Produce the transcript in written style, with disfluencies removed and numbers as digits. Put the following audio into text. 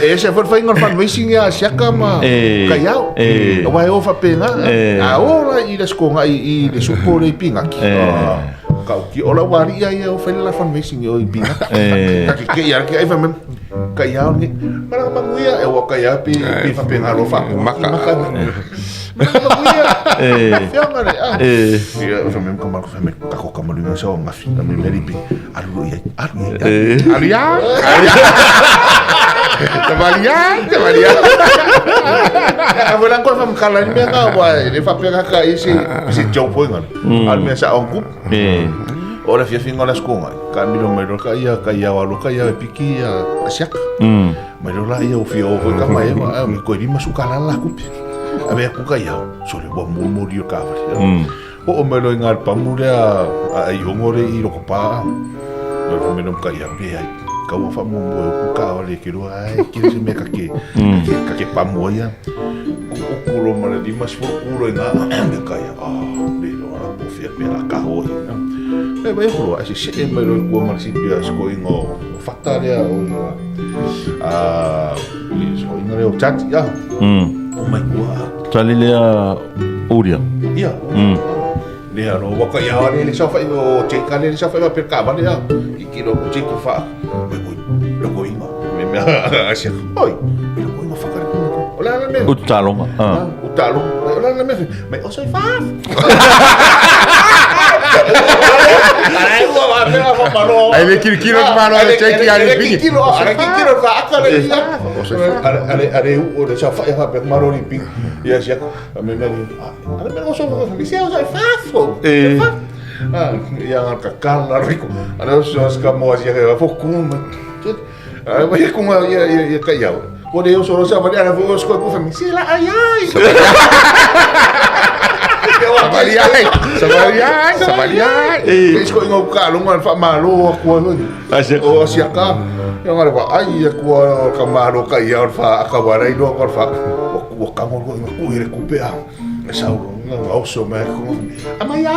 E ese foi le faiga o le fundraising ia a Siaka ma Kaiao. Aua e o faapena. A o la i le Aso Toonai i le supo lea i Pigaki. Tautia, o lau alii lava ia e o fai le la fundraising i o i Pigaki. Ta te te i ala te ai fai mai, Kaiao lenei. Malaga manuia, e ua Kaiao pe pe faapena loa faapu. Maka. Maka. Malaga manuia. Afioga le a. Ia, fai mai ma ka fai mai, kako ka maluina sa o gafi. A me meri pi. Alu loa i ai, alu i ai. Alu ia. Tavalia, tavalia. A foi lá koe whamakala ni mea ngā wā, e whapea ka i se, se joke foi ngana. A mea sa on kup. O le fiafiga o le Aso Toonai, ka milo mai loa ka ia, ka ia alo ka ia e piki ia a siaka. Mai loa la ia o fia o foi ka mai ewa, a me koe lima su ka la la kupi. A mea ku ka ia, sole ua murmuri o ka wari. Oo mai loa i ngā pamu lea a ai ongo le i loko pā. No le mea ka ia pe ai. Ka ua whamuamua e uku ka wale ke roa ai, kire se mea ka ke, ka ke, ka ke pamu ai ia. Ku uku ro ma le 50 kuro i ngā mea ka ia, ah, le roa la po fia pea la ka hoi. Me vai horo, ai se se mai roi kua ma le sipi a sko inga o whata lea o ia, a, le sko inga lea o tati, ah, o mai kua. Tali lea Uria. Ia. Lea ro waka ia ale le sa whai o te ka le sa whai pe ka vale a. I ki ro te ku wha. Mai koi lo ko inga. Me me a se. Oi. Me lo ko inga whakare ku. O la la me. U talonga. Ah. U talonga. O la la me. Me o soi fa. Ai le kilo kilo ke malo le check ya le piki. Kilo, ale kilo ka aka le ia. Ale ale u o le sa whai ha pe malo ni piki. Ia sia. Me me ale me o so mi sia o soi fa. Ah, ia ka kala riko. Ale o so ska mo sia ke fo ku. Ai vai ku ia ia ia ka ia. O le o so sa vai ala fo sko ku fa mi sia la ai ai. Savaliai, savaliai, savaliai. E sko ingo ka longa fa malo aku ai. O sia ka. Ia ngare wa ai aku ka malo ka ia fa ka warai lo ka fa. Ua kango loa ina kui le kupe a. E sau lo nga nga oso mai ko. Ama ia.